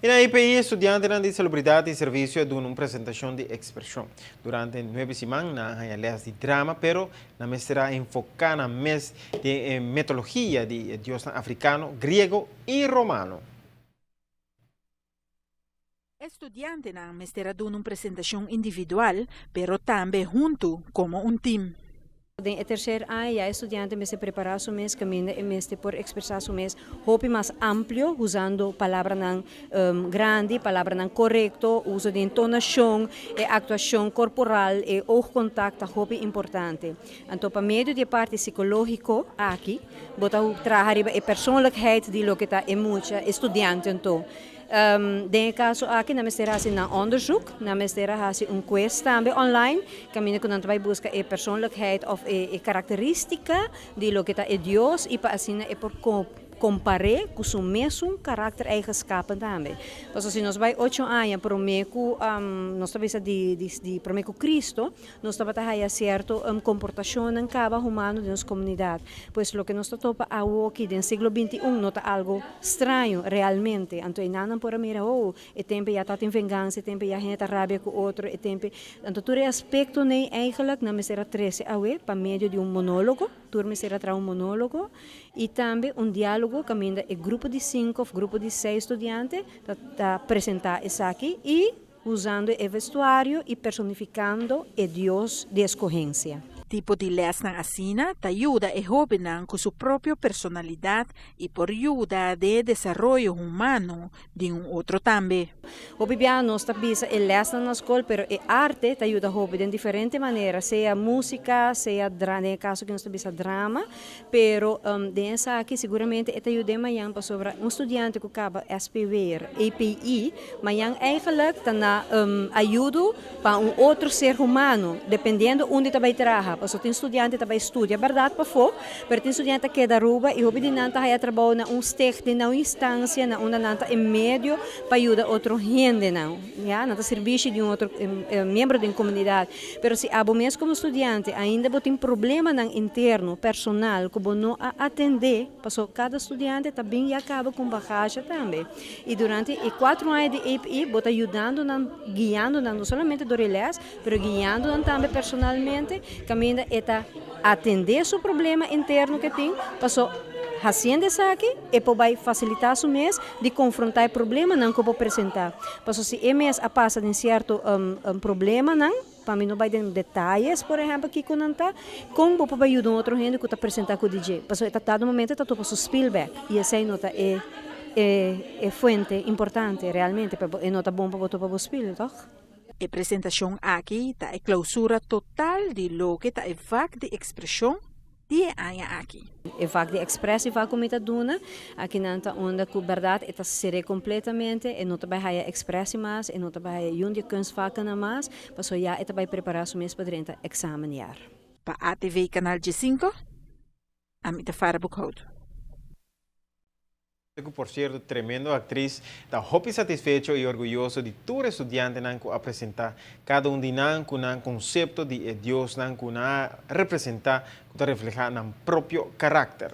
I na EPI estudiantenan di Salubridat i Servisio a duna un presentashon di ekspreshon. Durante nuebe siman nan a haña lès di drama, pero nan mester a enfoká nan mes den e metologia di e diosnan afrikano, griego i romano. E studiantenan mester a duna un presentashon individual, pero tambe huntu komo un tim. Den e tercer aña ya e studiante mester prepara su mes caminda e mester por expresa su mes hopi mas amplio usando palabranan grandi, palabranan corecto, uso di entonacion, e actuacion corporal, e oogcontact ta hopi importante. Anto pa medio di e parti psicologico aki bo ta traha riba e persoonlijkheid di loke ta e mucha, e studiante anto. Den e kaso aki nan mester hasi nan onderzoek, nan mester a hasi un quiz tambe online, kaminda ku nan ta bai buska e persoonlijkheid òf e karakterístika di loke ta e Dios i pa asina e por kompar'é ku su mesun karaktereigenskapen tambe. Pasobra si nos bai ocho aña promé ku nos ta bisa di di promé ku Cristo, Nos tabata haya sierto komportashonnan kaba humano den nos komunidat. Pues loke nos ta topa awoki den siglo 21 no ta algo straño realmente. Anto einan nan por a mira, oh, e tempe ya ta tin vengansa, e tempe ya hende ta rabia ku otro, e tempe. Anto tur e aspektonan eigenlijk nan mester a trese awe pa medio di un monologo, tur mester a traha un monologo i tambe un dialogo kaminda e grupo di sinku òf grupo di seis studiante ta presentá esaki i Usando e vestuario i personificando e dios di escogencia. Tipo di lèsnan asina ta yuda e hóbennan ku su propio personalidat i por yuda den e desaroyo humano di un otro tambe. Hopi bia nos ta bisa e lèsnan na skol, pero e arte ta yuda hopi den diferente manera, sea músika, sea den e kaso ku nos ta bisa drama, Pero den esaki seguramente e ta yud'é mañan pasobra un studiante ku kaba SPW, EPI, mañan eigenlijk ta na ayudo pa un otro ser humano, dependiendo unda e ta bai traha. Pasobra tin studiante ta bai studia bèrdat pafó, pero tin studiante ta keda Aruba i hopi di nan ta haya trabou na un stichting, na un instansia na unda nan ta e medio pa yuda otro hendenan, ya, nan ta sirbishi di un otro miembro den komunidat. Pero si abo mes komo studiante ainda bo tin problemanan interno, personal, ku bo no a atendé, paso kada studiante ta bin ya kaba ku un bagahe tambe. I durante e kuatro aña di EPI bo ta yudando nan, guiando nan, no solamente dor e lès, pero guiando nan tambe personalmente, kaminda e ta atendé su problema interno ku e tin, paso hasiendo esaki e por bai fasilitá su mes di konfrontá e problemanan ku por presentá. Pasobra si e mes a pasa den sierto problemanan, pa mi no bai den detayes, por ehèmpel kiko nan ta, kon bo por bai yuda un otro hende ku ta presentá ku di dje? Pasobra e ta dado momento e ta topa su spilbèk i esei no ta e e fuente importante realmente, pero e no ta bon pa bo topa bo spil, tòg? E presentashon aki ta e klousura total di loke ta e vak di ekspreshon di e aña aki. E vak di expressie vak ku mi ta duna aki nan ta unda ku bèrdat e ta ser'é kompletamente, e no ta bai haya expressie mas, e no ta bai haya yun di e kunstvakken mas, pasobra ya e ta bai prepará su mes pa drenta eksamenjaar. Pa ATV Kanal 15, ami ta Farah Boekhout. Cu por cierto tremendo actriz, ta hopi satisfecho y orguyoso di tur e studiantenan cu a presenta, cada un di nan cu nan concepto di e diosnan cu nan a representa cu ta refleha nan propio caracter.